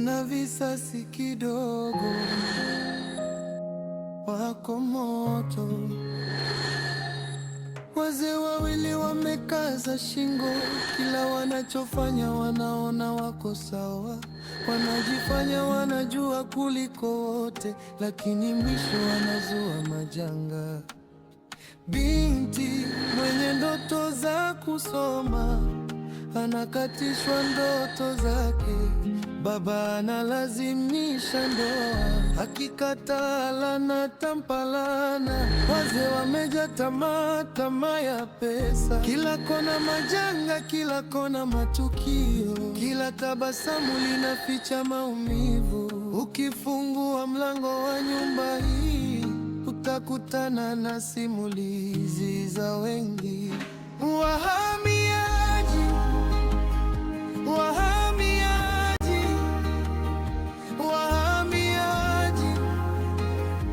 Wana visasi kidogo, wako moto. Wazee wawili wamekaza shingo, kila wanachofanya wanaona wako sawa, wanajifanya wanajua kuliko wote, lakini mwisho wanazua majanga. Binti mwenye ndoto za kusoma anakatishwa ndoto zake, baba analazimisha ndoa, akikataa lana tampalana. Wazee wamejaa tamaa, tamaa ya pesa, kila kona majanga, kila kona matukio, kila tabasamu linaficha maumivu. Ukifungua mlango wa nyumba hii utakutana na simulizi za wengi. Wahamiaji, wahamiaji, wahamiaji,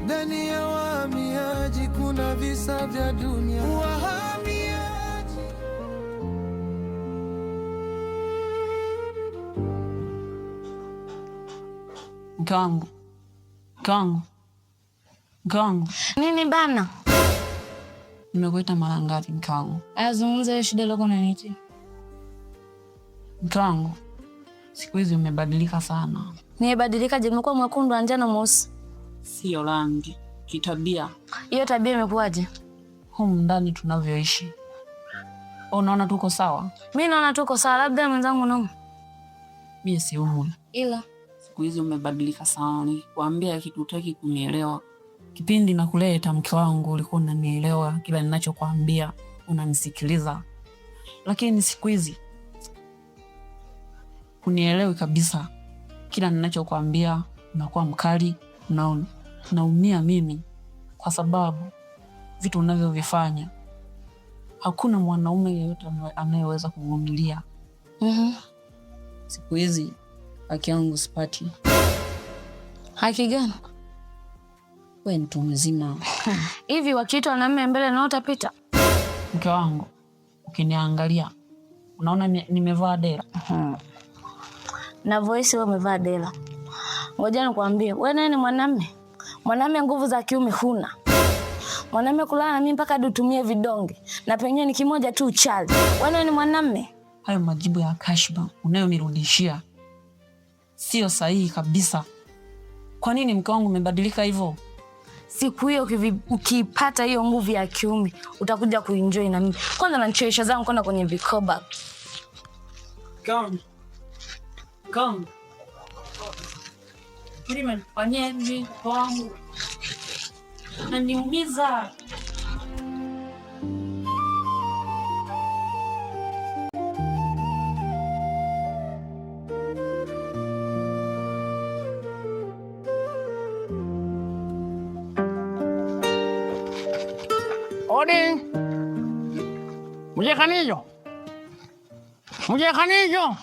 ndani ya wahamiaji kuna visa vya dunia. Wahamiaji. Mke wangu, mke wangu, mke wangu. Nini bana? Nimekuita mara ngapi mke wangu? Aya, zungumza hiyo shida iliyoko unaniitia. Mke wangu, siku hizi umebadilika sana. Nimebadilika je? Nimekuwa mwekundu wa njano mweusi? Sio rangi, kitabia. Hiyo tabia imekuwaje? Humu ndani tunavyoishi, unaona tuko sawa? Mi naona tuko sawa, labda mwenzangu nauma. Mimi siumwi, Ila siku hizi umebadilika sana. Nikikwambia kitu hutaki kunielewa. Kipindi nakuleta mke wangu, ulikuwa unanielewa kila ninachokwambia, unanisikiliza, lakini siku hizi hunielewi kabisa. Kila ninachokwambia unakuwa mkali, unaona naumia mimi kwa sababu vitu unavyovifanya hakuna mwanaume yeyote anayeweza kuvumilia. Siku hizi haki yangu sipati. Haki gani? We mtu mzima. Hivi wakiitwa wanaume mbele na utapita? Mke wangu, ukiniangalia unaona nimevaa dera. Na voice wewe umevaa dera. Ngoja nikwambie, wewe naye ni mwanamme. Mwanamme nguvu za kiume huna. Mwanamme kulala na mimi mpaka hadi utumie vidonge. Na pengine ni kimoja tu uchali. Wewe naye ni mwanamme. Hayo majibu ya kashfa unayonirudishia sio sahihi kabisa. Kwa nini mke wangu umebadilika hivyo? Siku hiyo ukipata hiyo nguvu ya kiume utakuja kuenjoy na mimi. Kwanza nanichelewesha zangu kwenda kwenye vikoba. Come. Come. Umenifanyia hivi mke wangu? Unaniumiza. Odi. Mzee Kanijo. Mzee Kanijo.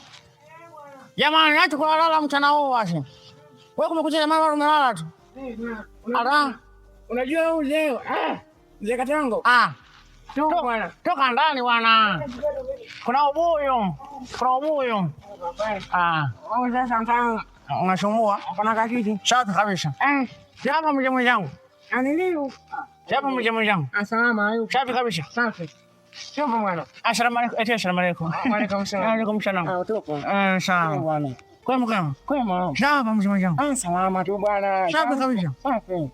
Jamani, acha kulala mchana huu basi. Wewe kumekucha jamani, wewe umelala tu. Ala. Unajua huyu leo, mzee Katango. Toka bwana. Toka ndani bwana. Kuna ubuyu. Kuna ubuyu. Wewe sasa mtano Unasumbua. Hapana kakiti. Safi kabisa. Jambo mzee mwenzangu. Aniliu. Jambo mzee mwenzangu. Asalama ayu. Safi kabisa. Safi. Jambo mwana. Asalamu alaykum. Eti asalamu alaykum. Wa alaykum salam. Wa alaykum salam. Tupo. Sawa. Bwana. Kwema kwema. Kwema. Sawa mzee mwenzangu. Salama tu bwana. Safi kabisa. Safi.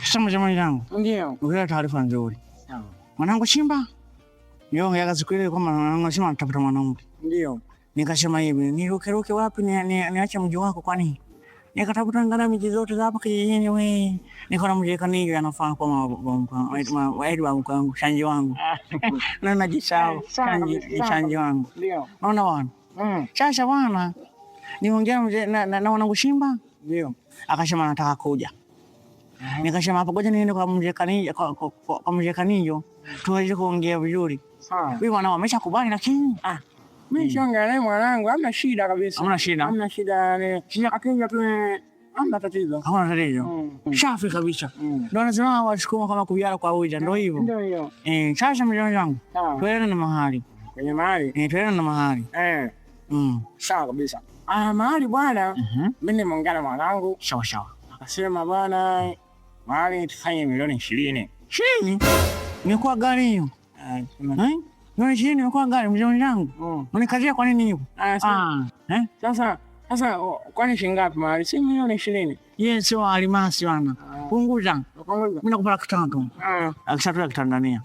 Sasa mzee mwenzangu. Ndio. Ukileta taarifa nzuri. Sawa. Mwanangu Simba. Yo yaka siku ile kwamba mwanangu Simba anatafuta mwanamke. Ndio. Nikasema hivi, nirukeruke wapi niache mji wako kwani? Nikatafuta ngana miji zote za hapa kijijini we. Nikaona mji Kanijo anafaa kwa mwa wangu, shanji wangu. Na najisahau, shanji wangu. Ndio. Naona bwana. Sasa bwana, niongea mzee na mwanangu Simba. Ndio. Akasema nataka kuja. Nikasema hapo ngoja niende kwa mzee Kanijo, kwa mzee Kanijo tuweze kuongea vizuri. Sawa. Huyu mwanao ameshakubali lakini Mimi shonga naye mwanangu, hamna shida kabisa. Hamna shida. Hamna shida yani. Akija tu hamna tatizo. Hamna tatizo. Safi kabisa. Ndio nasema wasukuma kama kuviala kwa uja, ndio hivyo. Ndio hiyo. Sasa mzee wangu. Sawa. Tuende na mahali. Kwenye mahali? Tuende na mahali. Sawa kabisa. Ah, mahali bwana. Mimi nimeongea na mwanangu. Sawa sawa. Akasema bwana, mahali tufanye milioni 20. 20? Imekuwa gari hiyo. Ah, Eh? Milioni 20 imekuwa gari mzee wangu. Unikazia kwa nini hivyo? Ah, Ah, eh? Sasa kwani shilingi ngapi mahali? Si milioni 20. Yeye sio alimasi bwana. Punguza. Punguza. Mimi nakupa 300,000. Ah, 300,000 ya Kitanzania.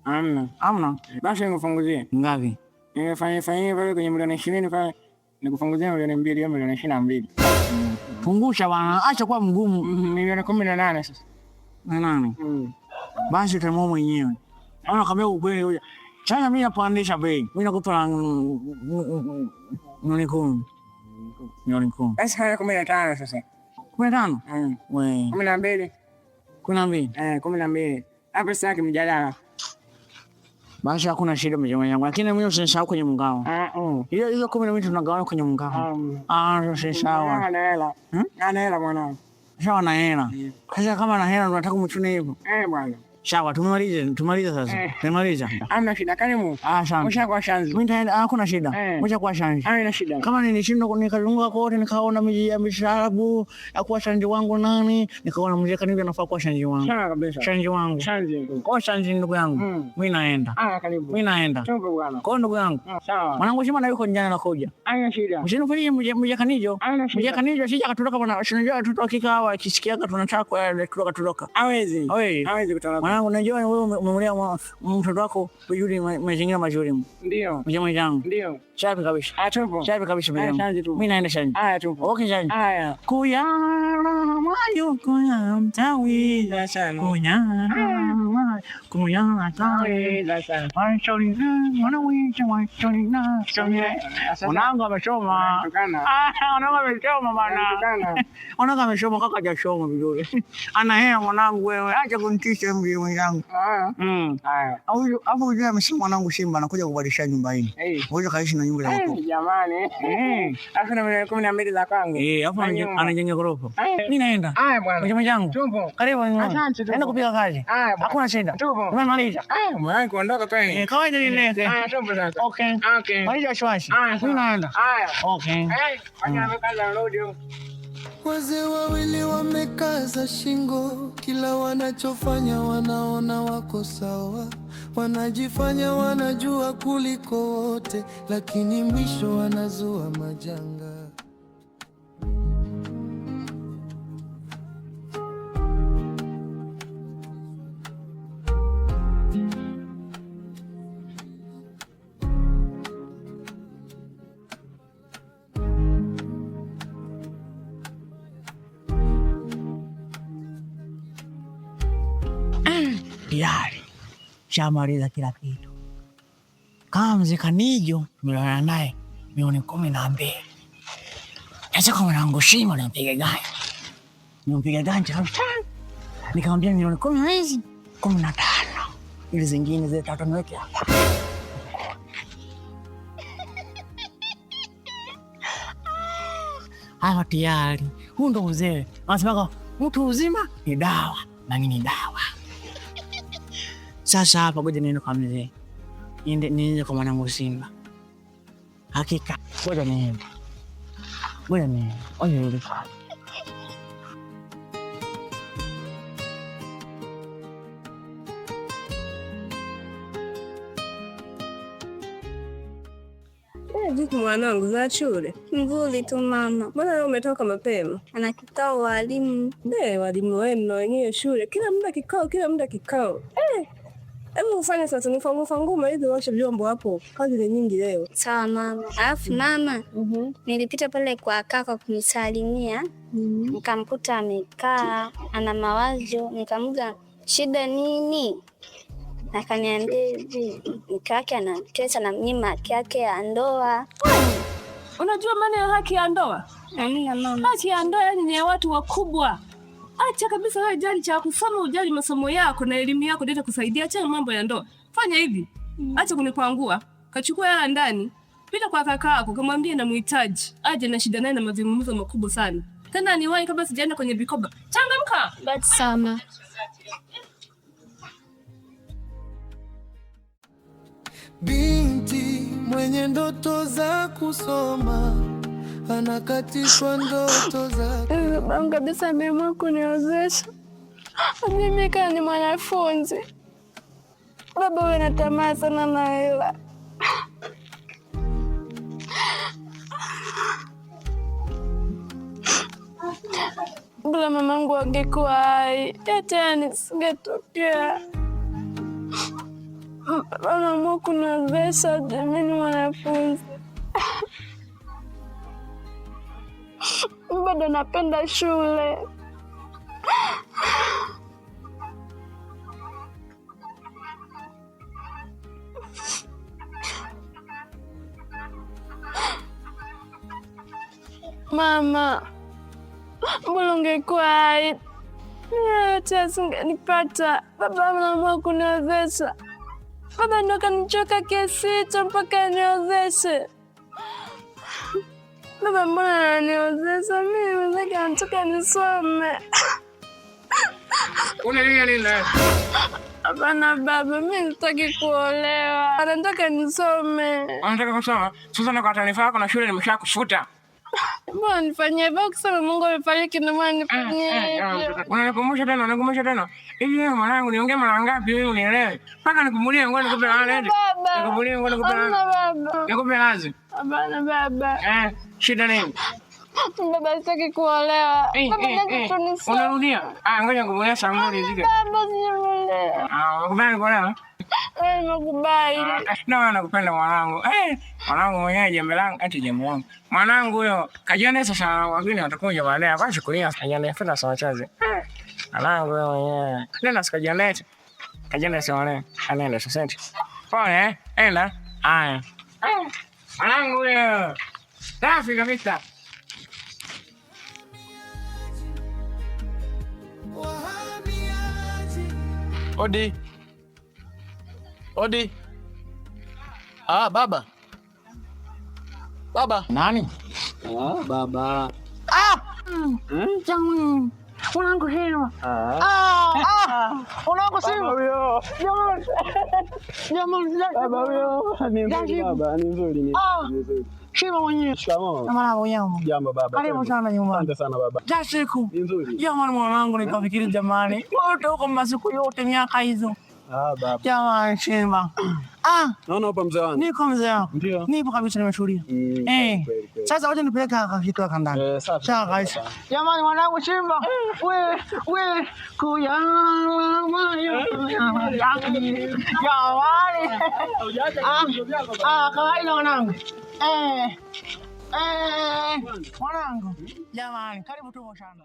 Hamna. Hamna. Basi nikupunguzie. Ngapi? Fanye fanye pale kwenye milioni 20 pale. Nikupunguzie milioni 2 au milioni 22. Pungusha bwana, acha kuwa mgumu. Milioni 18 sasa. Na nani? Basi utaamua mwenyewe. Naona kama ukweli huyo. Sasa mimi napandisha bei. Mimi nakupa milioni 10. Milioni 10. Basi haya 15 sasa. 15? We. 12. 12. 12. Hapo sitaki mjadala. Basi hakuna shida mzee wangu. Lakini mimi usisahau kwenye mgao. Hiyo hiyo 12 tunagawana kwenye mgao. Ah, usisahau. Ana hela. Ana hela mwanangu. Sawa na hela. Sasa kama na hela unataka umchune hivyo. Bwana. Sawa, tumemaliza, tumaliza sasa. Tumemaliza. Hamna shida, karibu. Ah, asante. Ushakuwa shanzi. Mimi nitaenda, hakuna shida. Ushakuwa shanzi. Hamna shida. Kama nilishindwa nikazunguka kote nikaona miji ya misharabu ya kuwa shanzi wangu nani, nikaona mzee Kanivyo anafaa kuwa shanzi wangu. Sawa kabisa. Shanzi wangu. Shanzi. Kwa shanzi ndugu yangu. Mimi naenda. Ah, karibu. Mimi naenda. Tupo bwana. Kwa ndugu yangu. Sawa. Mwanangu Shima na yuko njiani anakuja. Hamna shida. Msinifurie mzee Kanivyo. Hamna shida. Mzee Kanivyo sija akatoroka bwana. Unajua watoto wa kike hawa akisikiaga tunataka kutoka toroka. Hawezi. Hawezi. Hawezi kutoroka. Mwanangu unajua wewe umemlea mtoto wako vizuri, mazingira mazuri. Ndio. Mzee mwenzangu. Ndio. Safi kabisa. Ah, tupo. Safi kabisa mzee. Haya, shanzi tupo. Mimi naenda shanzi. Haya, tupo. Okay shanzi. Haya. Kuyara mayo kuya mtawi sana. Kuyara mayo kuyara tawi. Mwanangu amesoma. Ah, mwanangu amesoma bwana. Mwanangu amesoma kaka hajasoma vizuri. Ana hela mwanangu wewe. Acha kunitisha mzee mwenzangu. Haya. Hapo unajua amesema mwanangu Simba anakuja kubadilisha nyumba hii. Wewe kaishi na nyumba ya huko. Jamani. Alafu na milioni 12 za kwangu. Hapo anajenga ghorofa. Mimi naenda. Haya bwana. Mzee mwenzangu. Tupo. Karibu. Asante tupo. Naenda kupiga kazi. Haya bwana. Hakuna shida. Tupo. Umemaliza. Haya, mwanangu kuondoka kweli. Kawaida ni leke. Haya, tupo sasa. Okay. Okay. Maliza wasiwasi. Haya, Mimi naenda. Haya. Okay. Fanya kazi arudi. Wazee wawili wamekaza shingo, kila wanachofanya wanaona wako sawa, wanajifanya wanajua kuliko wote, lakini mwisho wanazua majanga. Tayari shamaliza kila kitu. Kama mzee Kanijo tumelala naye milioni 12. Sasa kwa mwanangu Shima nampiga ganja, nimpiga ganja kabisa, nikamwambia milioni 10 hizi 15, ili zingine zile tatu niweke hapa. Hawa tayari, huu ndo uzee. Anasemaga mtu uzima ni dawa, na mimi ni dawa. Sasa hapa ngoja niende kwa mzee. Niende kwa mwanangu Simba. Hakika ngoja niende. Ngoja niende. Oye yule. Vipi mwanangu, za shule? Nzuri tu mama. Mbona leo umetoka mapema? Ana kikao walimu. Walimu wenu na wenyewe shule, kila muda kikao, kila muda kikao. Hebu ufanye sasa, nifangufa nguma hizi, washe vyombo hapo, kazi ni nyingi leo. Sawa mama. Alafu mama, nilipita pale kwa kaka kumsalimia, nikamkuta amekaa ana mawazo, nikamuuliza shida nini? Akaniambia hivi mke wake anamtesa na mnyima haki yake ya ndoa. Unajua maana ya haki ya ndoa? Amina mama. Haki ya ndoa yani ni ya watu wakubwa. Acha kabisa wewe, jali cha kusoma, ujali masomo yako na elimu yako ndio itakusaidia. Acha mambo ya ndoa. Fanya hivi. Acha kunikwangua. Kachukua hela ndani. Pita kwa kaka yako, kamwambie namhitaji. Aje na shida naye na mazungumzo makubwa sana. Tena niwahi kabla sijaenda kwenye vikoba. Changamka. Basi sama. Binti Mwenye ndoto za kusoma anakatishwa ndoto zake. Babangu kabisa ameamua kuniozesha mimi kama ni mwanafunzi. Baba wewe na tamaa sana na hela. Bila mamangu angekuwa hai, hata nisingetokea. Baba anaamua kuniozesha mimi ni mwanafunzi. Bado napenda shule. Mama, mbona ungekuwa hai yote asingenipata. Baba anaamua kuniozesha. Baba ndo kanichoka kiasi hicho mpaka aniozeshe. Baba, mbona ananiozesha mimi? Mwenzake anataka nisome. Unalia nini? Hapana baba, mimi sitaki kuolewa, anataka nisome. Unataka kusoma? Sasa na kwa taarifa yako na shule nimeshakufuta. Mbona nifanyie hivyo? Kusema Mungu amefariki ndio maana nifanyie hivyo. Unanikumbusha tena, unanikumbusha tena. Hivi wewe mwanangu, niongee mara ngapi wewe unielewe? Mpaka nikumulie ngoja nikupe laana. Baba. Nikubulie ngoja nikupe Hamna laana. baba. Nikupe lazi. Hapana baba. Shida nini? Baba sitaki kuolewa. Eh, Baba eh, nataka eh. tu nisome. Unarudia? Ah, ngoja nikubulie sanguri zike. Baba sijaolewa. Ah, unakubali kuolewa? Eh, Nimekubali. Na nakupenda mwanangu. Mwanangu mwenyewe jembe langu, ati jembe langu. Mwanangu huyo kajione sasa wageni watakuja baadaye. Kwa shukulia kajione fedha sawa chazi. Mwanangu huyo mwenyewe. Nenda sikajione. Kajione sawa. Anaenda sasa. Pole eh? Enda. Haya. Mwanangu huyo. Safi kabisa. Wahamiaji. Odi. Odi. Ah, baba. Baba. Nani? Ah, baba. Mwanangu Hilma. Ah, ah. Mwanangu Silva. huyo. Jamani. Jamani, Baba huyo. Ni nzuri baba, ni nzuri ni Ah. nzuri. Shima mwenyewe. Shikamoo. Mwanangu jambo. Jambo baba. Karibu sana nyumbani. Asante sana baba. Za siku. Ni nzuri. Jamani mwanangu nikafikiri jamani. Wote huko masiku yote miaka hizo. Ah, baba. Jamani Simba. Ah, Naona hapa mzee wangu. niko mzee wangu. Ndio. Nipo kabisa nimetulia. Mm, Eh. kweli, kweli. Sasa wacha nipeleke kafika kandani. Eh, safi. Sawa kabisa. Jamani mwanangu Simba. We we kuya jamani. Ah, ah, kawaida mwanangu. Eh. Eh, mwanangu. Jamani, karibu tupo shamba.